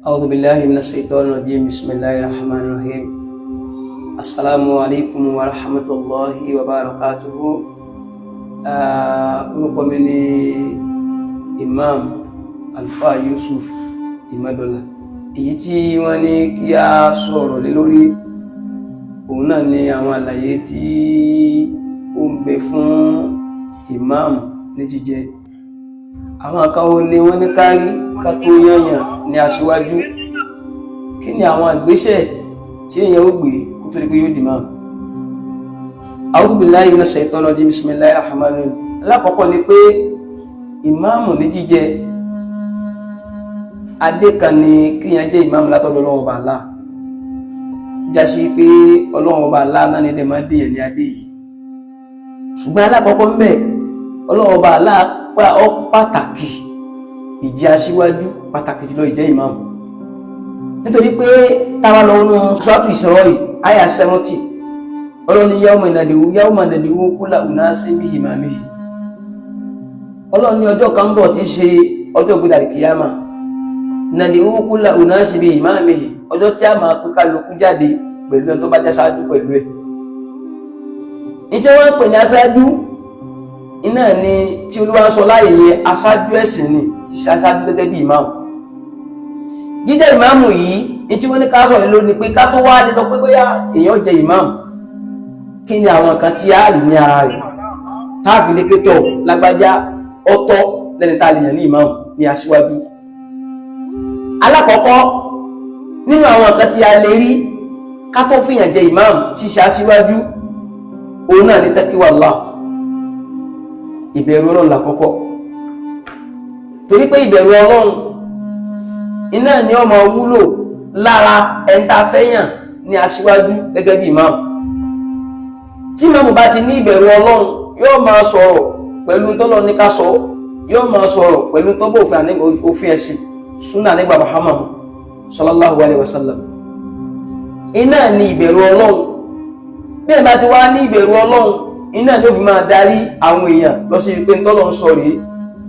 أعوذ بالله من الشيطان الرجيم. بسم الله الرحمن الرحيم. السلام عليكم ورحمة الله وبركاته. Orúkọ mi ni Imam Alfa Yusuf Imadola. Èyí tí wọ́n ní kí a sọ̀rọ̀ lé lórí òun náà ni àwọn àlàyé tí ó ń bẹ fún imam ní jíjẹ. Àwọn kan wo ni wọ́n ní kárí ká tó yànyàn ní aṣíwájú? Kí ni àwọn ìgbésẹ̀ tí èèyàn ó gbé kó tó di pé yóò di imam? A'udhu billahi minash shaitanir rajim. Bismillahir rahmanir rahim. Alákọ̀ọ́kọ́ ni pé ìmáàmù ní jíjẹ, adé kan ni kíyàn jẹ́ ìmáàmù látọ̀dọ̀ Ọlọ́run Ọba Allah, já sí pé Ọlọ́run Ọba Allah náà ní ẹ̀dẹ̀ máa dèyàn ní adé yìí. Ṣùgbọ́n alákọ̀ọ́kọ́ ń bẹ, Ọlọ́run Ọba Allah ó pàtàkì ìjẹ́ aṣíwájú, pàtàkì jùlọ ìjẹ́ ìmáàmù, nítorí pé táwa lọ nínú Suratu Isra yìí, àyà 70, Ọlọ́run ní yawma nad'u kulla unasin bi imamihim. Ọlọ́run ní ọjọ́ kan bọ̀ tí ṣe ọjọ́ ògbédà kìyàmà, nad'u kulla unasin bi imamihim, ọjọ́ tí a máa pé kálukú jáde pẹ̀lú ẹni tó bá jẹ́ aṣáájú pẹ̀lú ẹ̀. Ní tí wọ́n ń pè ní aṣáájú iná ni tí Olúwa sọ láàyè yẹn, aṣáájú ẹ̀sìn ni ti ṣe aṣáájú gẹ́gẹ́ bí ìmáàmù. Jíjẹ́ ìmáàmù yìí ní tí wọ́n ní ká sọ̀rọ̀ lórí ni pé ká tó wá lè sọ pé bóyá èèyàn jẹ ìmáàmù, kí ni àwọn nǹkan tí a rí ní ara rẹ̀ táàfi lè pé tọ̀ lágbájá ọ̀tọ̀ lẹ́ni tá a lè yàn ní ìmáàmù, ní aṣíwájú? Alákọ̀ọ́kọ́ nínú àwọn nǹkan tí a lè rí ká tó fìyàn jẹ ìmáàmù tí ṣe aṣíwájú, òun náà ní taqwallah, ìbẹ̀rù Ọlọ́run lákọ́kọ́. Torí pé ìbẹ̀rù Ọlọ́run iná ni ó máa wúlò lára ẹni tá a fẹ́ yàn ní aṣíwájú gẹ́gẹ́ bí ìmáàmù. Tí ìmáàmù bá ti ní ìbẹ̀rù Ọlọ́run, yóò máa sọ̀rọ̀ pẹ̀lú tọ́lọ́ ní ká sọ, yóò máa sọ̀rọ̀ pẹ̀lú tọ́bọ̀ òfin ẹ̀sìn súnà nígbà Muhammad sallallahu alayhi wa sallam. Iná ni ìbẹ̀rù Ọlọ́run. Bí ẹ̀ bá ti wá ní ìbẹ̀rù Ọlọ́run, iná ni ó fi máa darí àwọn èèyàn lọ sí pé tọ́lọ́ ń sọ rèé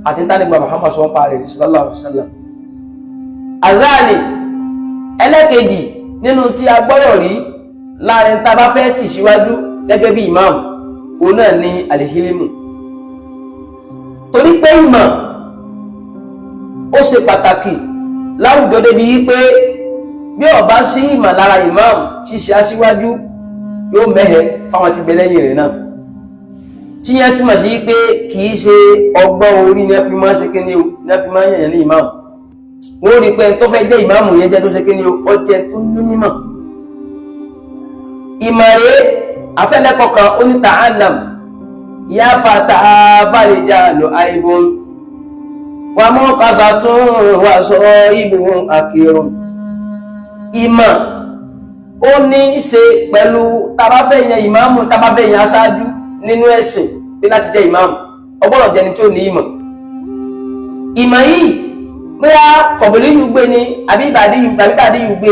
àti tánìgbà Muhammad sọ ń pa rẹ̀ sallallahu alayhi wa sallam. Àzáàlì ẹlẹ́kejì nínú tí a gbọ́dọ̀ rí láàrin tá a bá fẹ́ tì síwájú gẹ́gẹ́ bí imam, òun náà ni alihilimu. Torí pé ìmọ̀ ó ṣe pàtàkì láwùjọ débi wípé bí ó bá sí ìmọ̀ lára imam tí ṣe aṣíwájú, yóò mẹ́hẹ fáwọn tí bẹ lẹ́yìn rẹ̀ náà, tí yẹn túmọ̀ sí pé kìí ṣe ọgbọ́n orí ní ẹ fi máa ṣe kíní o, ní ẹ fi máa yẹ̀yàn ní imam. Wọ́n rí pé tó fẹ́ jẹ́ ìmáàmù yẹn jẹ́ tó ṣe kíní o, ó jẹ́ tó ní mímọ̀. Ìmọ̀ rẹ̀ afẹ́lẹ́kọ̀ọ́ kan, ó ní ta'allam ya fata falijalu aibun wa mọ́kásá tún wà sọ ibùn akirun. Ìmọ̀ ó ní í ṣe pẹ̀lú tabafẹ́ yẹn ìmáàmù, tabafẹ́ yẹn aṣáájú nínú ẹ̀sìn bí láti jẹ́ ìmáàmù, ó gbọ́dọ̀ jẹni tí ó ní ìmọ̀. Ìmọ̀ yìí, bóyá kọ̀bìlì yìí gbé ni àbí ìbàdí yìí tàbí ìbàdí yìí gbé,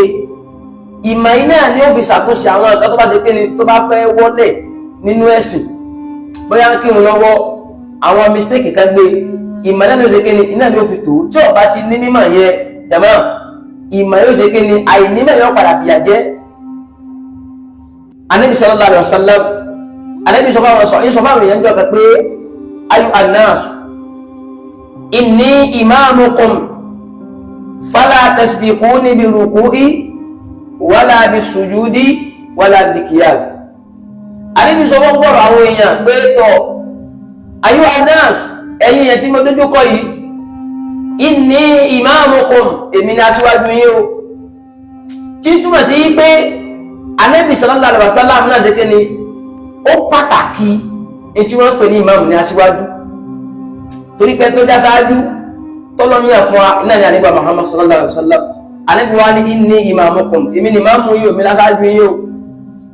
ìmọ̀ yìí náà ni ó fi ṣàkóso àwọn nǹkan tó bá ṣe pé ni tó bá fẹ́ wọlé nínú ẹ̀sìn. Bóyá ń kírun lọ́wọ́, àwọn mistake kan gbé, ìmọ̀ náà ni ó ṣe kí ni, iná ni ó fi tó. Tí ó bá ti ní mímọ̀ yẹn, jàmá, ìmọ̀ yóò ṣe kí ni, àìnímọ̀ yóò padà fìyà jẹ. Ànábì sallallahu alaihi wasallam, Ànábì sọ fáwọn sọ fáwọn èèyàn jọ pé ayu annas inni imamukum fala tasbiquni bi ruku'i wala bi sujudi wala bi qiyam. Ànábì sọ fún gbọ́rọ̀ àwọn èèyàn pé tọ̀, ayu annas, ẹ̀yin yẹn tí mo dójú kọ yìí, inni imamukum, èmi ni aṣíwájú yín o. Tí túmọ̀ sí pé Ànábì sallallahu alaihi wasallam náà ṣe kéde, ó pàtàkì ní tí wọ́n ń pè ní ìmáàmù, ní aṣíwájú, torí pé tó já sáájú tọ́lọ́yìn fún wa iná ní Ànábì Muhammad sallallahu alaihi wasallam. Ànábì wa ní inni imamukum, èmi ni ìmáàmù yìí, òmi láṣáájú yìí o.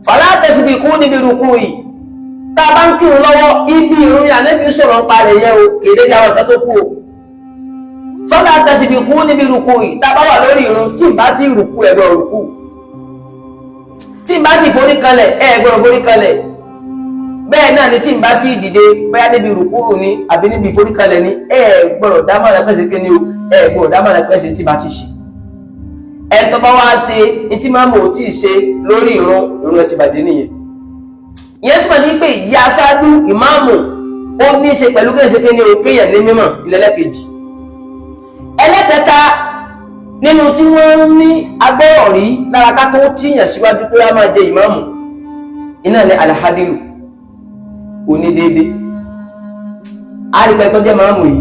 Fala tasbiquni bi ruku'i, tá a bá ń kírun lọ́wọ́, ibi ìrun ni Ànábì sọ̀rọ̀ ń parẹ̀ yẹn o, kéde ní àwọn kan tó kú o. Fala tasbiquni bi ruku'i, tá a bá wà lórí ìrun, tí n bá ti rùkú, ẹ gbọ́dọ̀ rùkú; tí n bá ti forí kanlẹ̀, ẹ gbọ́dọ̀ forí kanlẹ̀. Bẹ́ẹ̀ náà ni tí n bá ti dìde, bóyá níbi rùkúrù ni àbí níbi ìforíkalẹ̀ ni, ẹ gbọ́dọ̀ dámọ̀ràn pẹ́sẹ̀ kí ni o, ẹ gbọ́dọ̀ dámọ̀ràn pẹ́sẹ̀ tí bá ti ṣe. Ẹ tó bá wá ṣe ní tí máàmù ò tí ì ṣe lórí ìrun, ìrun ẹ ti bàjẹ́ nìyẹn. Ìyẹn túmọ̀ sí pé ìjẹ́ aṣáájú ìmáàmù ó ní í ṣe pẹ̀lú kéèyàn ṣe kéèyàn o, kéèyàn ní mímọ̀. Ìlẹ́lẹ́kejì, ẹlẹ́kẹta nínú tí wọ́n ní agbọ́rọ̀ rí lára ká tó tíyàn síwájú pé a máa jẹ ìmáàmù iná ní alhadiru, onídéédé. Àrípẹ́ tó jẹ́ máàmù yìí,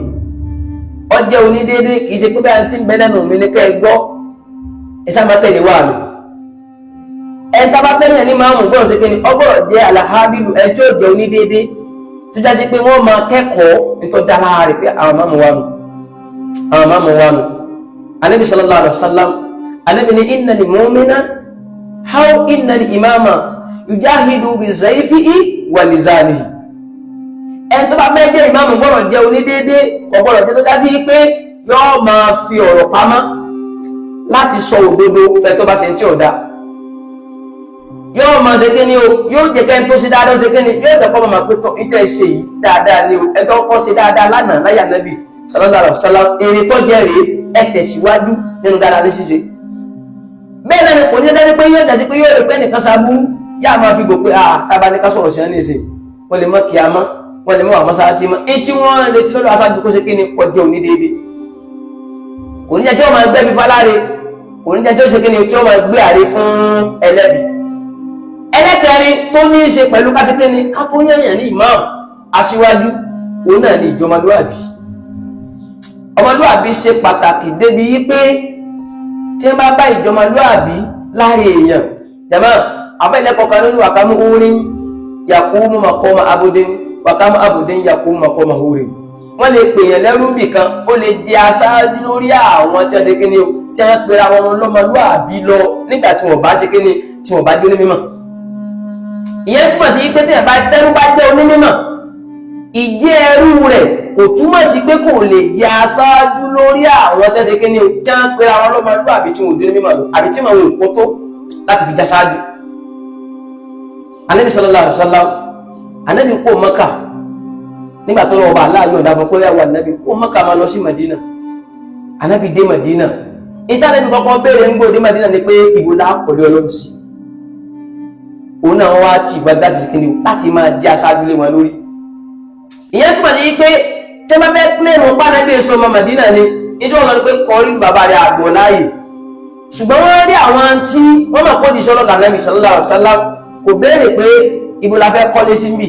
ó jẹ́ onídéédé, kìí ṣe pé bẹ́ẹ̀ tí ń bẹ lẹ́nu mi ní kẹ́ ẹ gbọ́, ẹ sá máa tẹ̀lé wà mí. Ẹ tá bá fẹ́yàn ní máàmù gbọ́dọ̀ ṣe kíni, ó gbọ́dọ̀ jẹ́ alhadiru, ẹ tí ó jẹ́ onídéédé tó já sí pé wọ́n máa kẹ́kọ̀ọ́ nítorí dá lára rẹ̀ pé àwọn máàmù wà nù, àwọn máàmù wà nù. Anabi sallallahu alaihi wasallam, anabi ni inna li mu'mina how inna li imama yujahidu bi zaifihi wa lizanihi. Ẹni tó bá fẹ́ jẹ́ ìmáàmù gbọ́dọ̀ jẹ́ onídéédé, kò gbọ́dọ̀ jẹ́ tó já sí pé yóò máa fi ọ̀rọ̀ pamọ́ láti sọ òdodo fẹ́ tó bá ṣe tí ò dáa. Yóò máa ṣe kíni o, yóò jẹ́ kẹ́ni tó ṣe dáadáa ó ṣe kíni, yóò jẹ́ kọ́ máa pé tọ́ ìtẹ́ ṣe yìí dáadáa ni o. Ẹni tó kọ́ ṣe dáadáa lánàá láyà Nábì sallallahu alaihi wasallam, èrè tó jẹ́ rèé, ẹ tẹ̀síwájú nínú dáadáa ní ṣíṣe. Bẹ́ẹ̀ náà ni kò ní dájú pé yóò jásí pé yóò rí pé nìkan ṣaburú, yá máa fi gbò pé ah, tábà ní ká sọ̀rọ̀ sí ẹ ní ìsìn, wọ́n lè mọ́ kí a mọ́, wọ́n lè mọ́ àwọn mọ́sáàsì mọ́. Etí wọ́n ń retí lọ́dọ̀ aṣáájú kó ṣe kí ni, kọjá òní déédéé. Kò ní jẹ́ tí wọ́n máa gbẹ́bí fáláre, kò ní jẹ́ tí ó ṣe kí ni, tí wọ́n máa gbé àre fún ẹlẹ́bi. Ẹlẹ́kẹrin tó ní í ṣe pẹ̀lú kátíkẹ́ ni ká tó yẹ̀yàn ní imam aṣíwájú, òun náà ní ìjọmọlúwàbí. Ọmọlúwàbí ṣe pàtàkì débi yí pé tí wọ́n bá bá ìjọmọlúwàbí láàrin èèyàn jama afẹ́lẹ́kọ̀ọ́ kan nínú wàkámú orin yakumu makoma abudin, wàkámú abudin yakumu makoma orin. Wọ́n lè pèèyàn lẹ́rú bì kan, ó lè di aṣáájú lórí àwọn tí wọ́n ṣe kíni o, tí wọ́n pera wọn lọ́mọlúwàbí lọ nígbà tí wọ́n bá ṣe kíni, tí wọ́n bá dé ní mímọ̀. Ìyẹn túmọ̀ sí pé téèyàn bá tẹ́rú bá jẹ́ onímọ̀, ìjẹ́ ẹrú rẹ̀ kò túmọ̀ sí pé kò lè jẹ́ aṣáájú lórí àwọn tí wọ́n ṣe kíni o, tí wọ́n pera wọn lọ́mọlúwàbí tí wọ́n dé ní mímọ̀ lọ àbí tí wọ́n kó tó láti fi já ṣáájú. Anabi sallallahu alaihi wasallam, Anabi kó Maka nígbà tó lọ́wọ́ bá aláàyò ọ̀dà fún kóyà wà, Anabi kó Maka máa lọ sí Madina. Anabi dé Madina, ìta Anabi kọ́kọ́ béèrè ń gbòde Madina ni pé ìbò láàkọ̀lé Ọlọ́run sí. Òun náà wá ti ìgbà láti kíni, láti máa jẹ́ aṣáájú lé wọn lórí. Ìyẹn túmọ̀ sí pé tí wọ́n bá fẹ́ kílẹ̀mù pàdánù èso ọmọ Madina ni ìjọ wọn lọ pé kọrí bàbá rẹ̀ àgbọ̀ láàyè, ṣùgbọ́n wọ́n rí àwọn tí wọ́n mọ̀ pé òjíṣẹ́ Ọlọ́run Ànábì sallallahu alaihi wasallam kò béèrè pé ibo la fẹ́ kọ́lé sí níbí.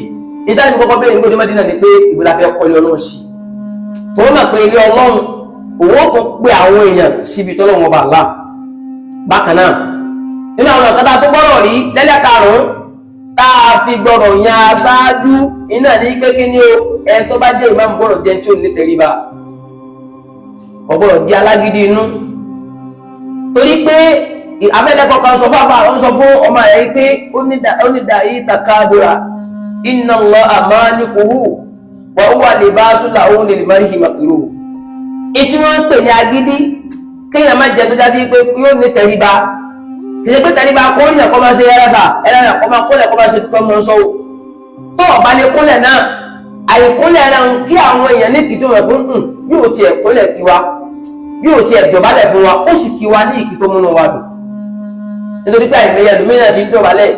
Ìtàní kọ́kọ́ béèrè nígbòdì Mádínà ni pé ibo la fẹ́ kọ́lé Ọlọ́run sí, tó mọ̀ pé ilé Ọlọ́run òun ó tún pe àwọn èèyàn síbi tọ́lọ́run ọba àlá. Bákan náà, nínú àwọn ọ̀kadà tó gbọ́dọ̀ rí lẹ́lẹ́karùn-ún tá a fi gbọ́dọ̀ yan aṣáájú iná ní pé kí ni o, ẹni tó bá jẹ́ ìmáàmù gbọ́dọ̀ jẹ́ tí ò ní tẹríba, kò gbọ́dọ̀ jẹ́ alágídí inú, torí pé abẹ́lẹ́kọ̀ọ́ kan sọ fún àbá àwọn sọ fún ọmọ ẹ̀ pé ó ní dàí takabura inna Allaha malikuhu wa huwa libasu lahu lil marhi makruh. Ìtí wọ́n ń pè ní agídí, kéèyàn má jẹ tó já sí pé yóò ní tẹríba, kì í ṣe pé tẹríba kórìyàn kọ́ máa ṣe ẹrẹ́sà ẹrẹ́sà kọ́ máa kólẹ̀ kọ́ máa ṣe kọ́ máa sọ́wọ́ tó ọ̀bá lè kólẹ̀ náà, àìkólẹ̀ náà ń kí àwọn èèyàn ní kìtì rẹ̀ fún yóò tiẹ̀ kólẹ̀ kí wa, yóò tiẹ̀ dọ̀bálẹ̀ fún wa, ó sì kí wa ní ìkí tó múnú wa dùn. Nítorí pé àìmọye ẹlòmíràn ti ń dọ̀bálẹ̀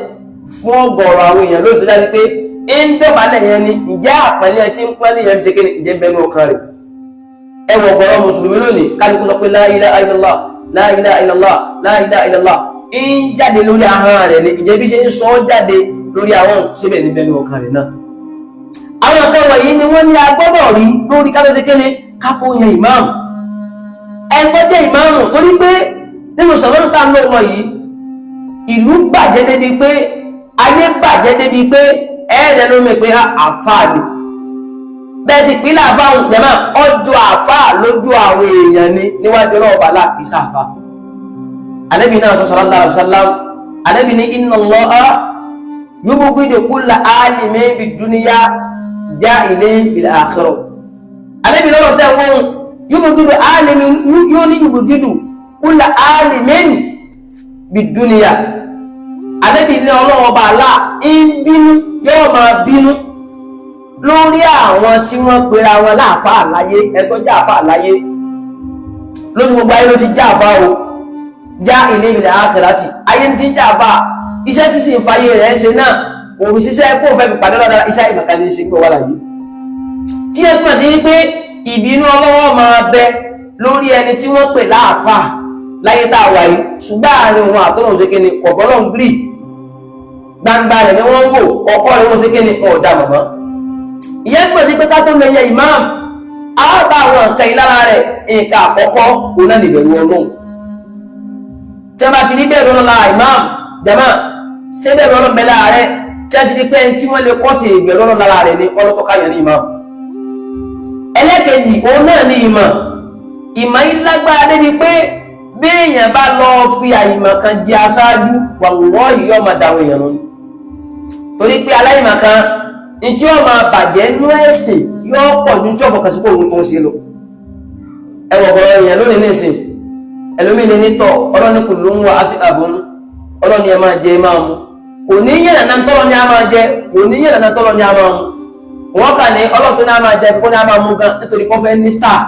fún ọ̀gọ̀ọ̀rọ̀ àwọn èèyàn lóòótọ́ já sí pé ń dọ̀bálẹ̀ yẹn ni ìjẹ́ àpẹẹlẹ tí ń pẹ́lẹ̀ yẹn fi ṣe kéde ìjẹ́ bẹnu ọkàn rẹ̀. Ẹ wọ ọ̀gọ̀rọ̀ mùsùlùmí lónìí, kálukú sọ pé la ilaha illallah, la ilaha illallah, la ilaha illallah, ń jáde lórí ahọ́n rẹ̀ ni, ìjẹ́ bí ṣe ń sọ ọ́ jáde lórí àwọn síbẹ̀ ní bẹnu ọkàn rẹ̀ náà. Àwọn nǹkan wọ̀nyí ni wọ́n ní a gbọ́dọ̀ rí lórí ká tó ṣe kéde ká tó yan ìmáàmù. Ẹgbẹ́ jẹ́ ìmáàmù, torí pé nínú sọ̀rọ̀ tá ń lò lọ yìí, ìlú bàjẹ́ débi pé ayé bàjẹ́ débi pé ẹ̀ẹ́dẹ̀ ló mẹ́ pé àfáà ni bẹ́ẹ̀ ti pínlẹ̀ àfáà ń jẹ́mà ọjọ́ àfáà lójú àwọn èèyàn ni níwájú ọlọ́ọ̀bà láàkì sáfà. Ànábì náà sallallahu alaihi wasallam, Ànábì ní inna Allaha yubghidu kulla alimin bid-dunya jahilin bil akhirah. Ànábì lọ́rọ̀ tẹ́ wọ́n yubghidu alimin, yóò ní yubghidu kulla alimin bid-dunya. Ànábì ní Ọlọ́run ọba àlá ń bínú, yóò máa bínú lórí àwọn tí wọ́n pera wọn láàfáà láyé. Ẹ̀tọ́ jẹ́ àfáà láyé lójú gbogbo ayé ló ti jẹ́ àfáà o, Já ilé ìbìlẹ̀ àkhírátì ayé ti ń jà fà iṣẹ́ tí sì ń fayé rẹ̀ ṣe náà kò fi ṣiṣẹ́ kó fẹ́ fi pàdé lọ́dọ̀ iṣẹ́ ìmọ̀ká ní ṣe gbọ́ wà láyé. Tí ẹ túmọ̀ sí wípé ìbínú ọlọ́wọ́ máa bẹ lórí ẹni tí wọ́n pè láàfà láyé tá a wà yìí, ṣùgbọ́n àárín òun àtọ́nà ṣe kí ni kọ̀bọ́lọ́ ń gírì gbangba rẹ̀ ni wọ́n ń wò, kọ̀ọ̀kọ́ rẹ̀ wọ́n ṣe kí ni ọ̀dà mọ̀mọ́. Ìyẹn túmọ̀ sí pé ká tó lè yẹ ìmáàmù á bá àwọn nǹkan yìí lára rẹ̀. Nǹkan àkọ́kọ́ òun náà nìbẹ̀rù Ọlọ́run. Tí a bá ti ní bẹ̀rù Ọlọ́run lára ìmáàmù, jama ṣé bẹ̀rù Ọlọ́run bẹ lára rẹ̀? Tí a ti di pé tí wọ́n lè kọ́ sí ìbẹ̀rù Ọlọ́run lára rẹ̀ ní ọlọ́tọ́ káyọ̀ ní ìmáàmù. Ẹlẹ́kejì òun náà ní ìmọ̀. Ìmọ̀ yìí lágbára débi pé bí èèyàn bá lọ fi àìmọ̀ kan jẹ aṣáájú, wallahi yóò máa dàwọn èèyàn lónìí, torí pé aláìmọ̀ kan ní tí ó máa bàjẹ́ nú ẹ̀sìn yóò pọ̀ ju tí ó fọkàn sí pé òun tó ń ṣe lọ. Ẹwọ̀ ọ̀gọ̀rọ̀ èèyàn lónìí nísìn, ẹlòmíì lè nítọ̀ ọlọ́ni kò ló ń wá sí àbọ̀n, ọlọ́ni ẹ máa jẹ ẹ máa mu, kò ní yẹ̀nà náà tọ́lọ́ ní a máa jẹ, kò ní yẹ̀nà náà tọ́lọ́ ní a máa mu. Wọ́n kà ní ọlọ́run tó ní a máa jẹ kó ní a máa mu gan nítorí kó fẹ́ ní star.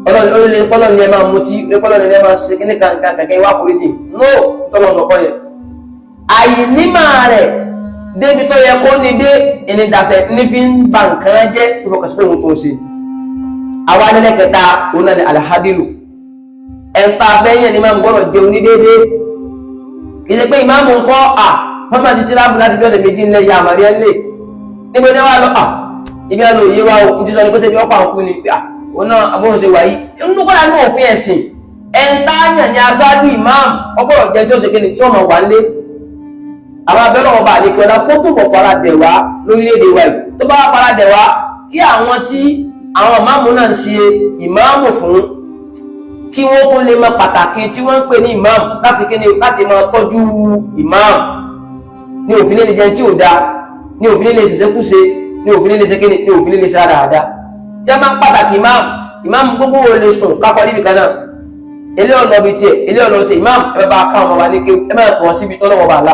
Ọlọ́ni kọ́lọ́ni ẹ máa mutí, kọ́lọ́ni ẹ máa ṣe kíní kankan kẹ̀kẹ́ wá foríjì no tọ́lọ́ sọ kọ́ yẹn. Àìnímà rẹ̀ débi tó yẹ kó ní dé ẹni dàsẹ̀ ní fi ń ba nǹkan jẹ́ tó fọkàn sí pé òun tó ń ṣe. Àwa alẹ́lẹ́kẹta òun náà ni alhadilu. Ẹ̀ńtà fẹ́yìn ni máa ń gbọ́dọ̀ jẹun ní déédéé. Kì í ṣe pé ìmáàmù ńkọ́ à wọ́n máa ti tíráfù láti bí ọ̀sẹ̀ méjì ńlẹ̀ ya àmàrí ẹ̀ lè níbo ni wàá lọ à ibi àlọ́ òye wa o ní ti sọ ni pé ṣe bí ọ̀pá òkú ni à òun náà abóhùn ṣe wà yìí nínú kọ́lá ní òfin ẹ̀sìn. Ẹ̀ńtà yàn ní aṣáájú ìmáàmù ọgbọ́dọ̀ jẹ́ tí ó ṣe kéde tí wọ́n máa wà ńlé. Àwọn abẹ́rẹ́ ọba àlekè ọlá kó túbọ̀ fara dẹ̀ wá lórílẹ̀‐èdè wa yìí. Tó bá fara dẹ̀ wá kí àwọn tí àwọn ìmáàmù náà ń ṣe ìmáàmù fún kí wọ́n tún lè mọ pàtàkì tí wọ́n ń pè ní ìmáàmù láti kíni láti máa tọ́jú ìmáàmù ní òfin lè jẹun tí ò dáa, ní òfin lè ṣiṣẹ́ kúṣe, ní òfin lè ṣe kíni, ní òfin lè ṣe dáadáa. Tí a máa ń pàtàkì ìmáàmù, ìmáàmù gbogbo wo lè sùn kákọ́ níbi kan náà, ilé ọ̀nà bíi tiẹ̀, ilé ọ̀nà tiẹ̀. Ìmáàmù ẹ bá ká ọmọ wa ní kéwú, ẹ máa kàn wọ́n síbi tọ́lọ́wọ́ bá là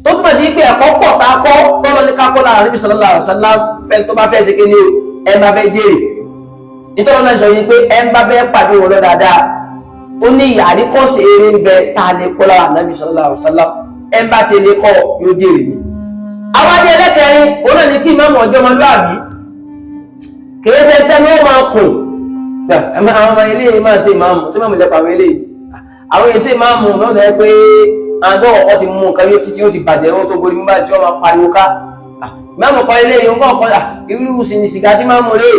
tó túmọ̀ sí pé ẹ̀kọ́ pọ̀ tá a kọ́ tọ́lọ́ ní kákọ́ lára níbi sallallahu alaihi wasallam. Fẹ́ tó bá fẹ́ ṣe kíni o, ẹ bá fẹ́ jèrè nítorí náà sọ yìí pé ẹ bá fẹ́ pàdé wọn lọ dáadáa, ó ní àríkọ́sẹ̀ eré ń bẹ tá a lè kọ́ lára nàbí sallallahu alaihi wasallam. Ẹ bá ti lè kọ́ yóò jèrè ni. Àwọn adé ẹlẹ́kẹrin òun náà ní kí ìmáàmù ọjọ́ ọmọlúwàbí, kìí ṣe tẹ́nu ó máa kùn. Àwọn ọmọ ilé máa ṣe ìmáàmù ṣé máàmù lẹ́pàá àwọn ilé àwọn èsè ìmáàmù náà lẹ́ pé àgọ́ ọ̀kọ́ ti mú nǹkan yóò títí ó ti bàjẹ́ ó tó gorí mímá tí wọ́n máa pariwo ká ìmáàmù kan ilé yìí nǹkan kan irú sìgá tí máàmù rè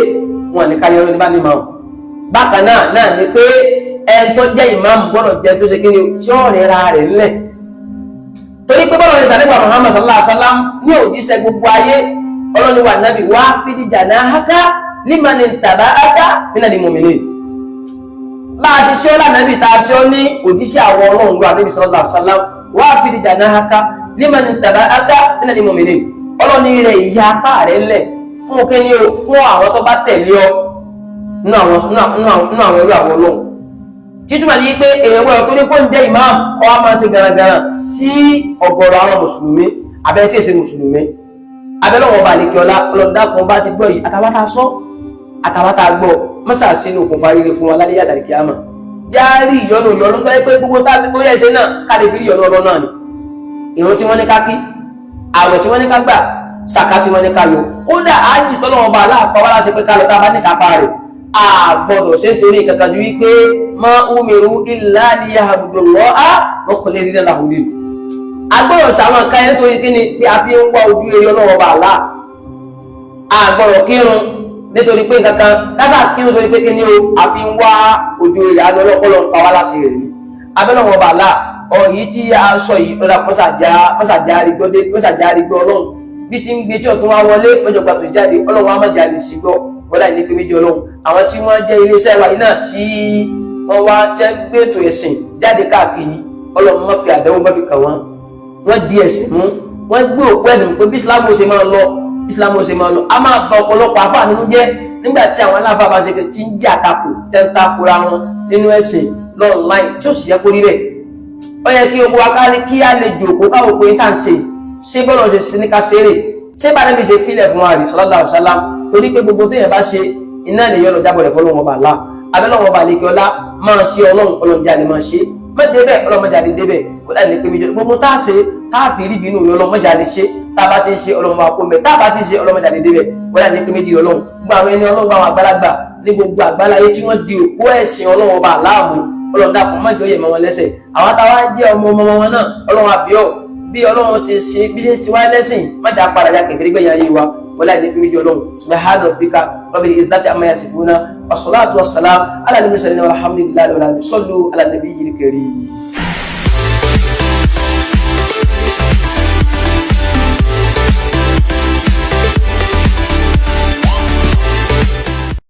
wọn ní káyọ̀ ní bá ní ìmáàmù. Bákan náà náà ni pé ẹni tó jẹ́ ìmáàmù gbọ́dọ̀ jẹ́ tó ṣe kí ni tí ó rẹ̀ ra rẹ̀ ńlẹ̀, torí pé bọ́lá ní sàlẹ́gbà Muhammad sallallahu alaihi wasallam ní òjíṣẹ́ gbogbo ayé ọlọ́ni wà nábì wá fídí janahaka liman taba'aka minal mu'minin. Bá a ti ṣe ọ́ lánàbì tá a ṣe ọ́ ní òjíṣẹ́ àwọn ọlọ́run lọ ànábì sallallahu alaihi wasallam wá fídí janahaka liman taba'aka minal mu'minin, ọlọ́ni rẹ̀ ìyá apá rẹ̀ ńlẹ̀ fún kíni o fún àwọn tó bá tẹ̀lé ọ nínú àwọn ẹrú àwọn ọlọ́run. Títúmọ̀ sí pé èèyàn gbọ́dọ̀ tó ní kó ń jẹ́ imam kọ́ wá máa ṣe garagara sí ọ̀gọ̀rọ̀ àwọn mùsùlùmí abẹ́ tí èsè mùsùlùmí abẹ́lọ́wọ̀n ọba àlekè ọlá ọlọ́dàkùn bá ti gbọ́ yìí àtàwátà sọ àtàwátà gbọ́ mọ́sà sínú okùnfà rere fún wa lálẹ́ yàtàrí kíámà járí ìyọnu ìyọnu tó yẹ pé gbogbo tá a fi tó yẹ ṣe náà ká lè fi rí ìyọnu ọlọ́ náà ni ìrun tí wọ́n ní ká kí, àwẹ̀ tí wọ́n ní ká gbà, sàká tí wọ́n ní ká yọ, kódà ájì tọ́lọ́wọ́n bá aláàpá wá láti pé ká lọ tá a bá ní kápá rẹ̀ a gbọ́dọ̀ ṣe nítorí kankan ju wípé ma umiru illa liya'budullaha mukhlisina lahu-ddin. A gbọ́dọ̀ ṣàwọn nǹkan yẹn nítorí kíni pé a fi ń wá ojú rere Ọlọ́run bá àlá. A gbọ́dọ̀ kírun nítorí pé kankan kásà kírun torí pé kíni o a fi ń wá ojú rere àná ọlọ́pọ̀lọ́ ń pa wá láṣẹ rẹ̀ ni. Abẹ́lọ́wọ̀n bá àlá ọ yìí tí a sọ yìí lọ́dà mọ́sàjárí gbọ́ Ọlọ́run bí ti ń gbé tí ọ̀tún wá wọlé mọ́jọ gbàtò jáde Ọlọ́run á má jáde sí gbọ́ wọ́n láì ní pé méjì Ọlọ́run. Àwọn tí wọ́n jẹ́ iléeṣẹ́ wa yìí náà tí wọ́n wá tẹ́ ń gbé ètò ẹ̀sìn jáde káàkiri, Ọlọ́run má fi àdánwò má fi kàn wọ́n. Wọ́n di ẹ̀sìn mú, wọ́n gbé òkú ẹ̀sìn pé bí Islam ó ṣe máa lọ, bí Islam ó ṣe máa lọ. A máa ba ọ̀pọ̀lọpọ̀ àfáà nínú jẹ́ nígbà tí àwọn aláfáà bá ṣe ti ń jà takò tẹ́ ń takora wọn nínú ẹ̀sìn lọ́nláìn tí ó sì yẹ kó rí bẹ́ẹ̀. Ó yẹ kí ogun wa kí á lè jòkó káwọn pé tá à ń ṣe ṣé bọ́lá ṣe sí ní ká ṣeré ṣé bá níbi ṣe fílẹ̀ fún wa rí sallallahu alaihi wasallam, torí pé gbogbo téèyàn bá ṣe iná lè yọ lọ jábọ̀ rẹ̀ fọlọ́wọn ọba àlá. Abẹ́lọ́wọ́ bá lè kí ọlá máa ṣe Ọlọ́run, Ọlọ́run jáde máa ṣe má débẹ̀, Ọlọ́run má jáde débẹ̀. Kó láì ní pé méjì gbogbo tá a ṣe tá a fi rí bínú rẹ, Ọlọ́run má jáde ṣe. Tá a bá ti ń ṣe, Ọlọ́run máa kó mẹ́. Tá a bá ti ń ṣe, Ọlọ́run má jáde débẹ̀. Kó láì ní pé méjì Ọlọ́run gbogbo àwọn ẹni Ọlọ́run, àwọn àgbàlagbà ní gbogbo àgbáláyé tí wọ́n di òpó ẹ̀sìn Ọlọ́run ọba aláàmú, Ọlọ́run dàpọ̀ má jọ yẹ̀ mọ́ wọn lẹ́sẹ̀. Àwọn táwa jẹ́ ọmọ ọmọ wọn náà, Ọlọ́run àbíọ́ bí Ọlọ́run ti ṣe bí ṣe ń ṣe wá lẹ́sìn, má dá padà ya kẹfìrí gbẹ̀yìn ayé wa. Wọlé àìní pé méjì Ọlọ́run. Subhana rabbika rabbil izzati amma yasifuna, wassalatu wassalamu ala al-mursalin, walhamdulillahi rabbil alamin. Sallu ala nabiyyil karim.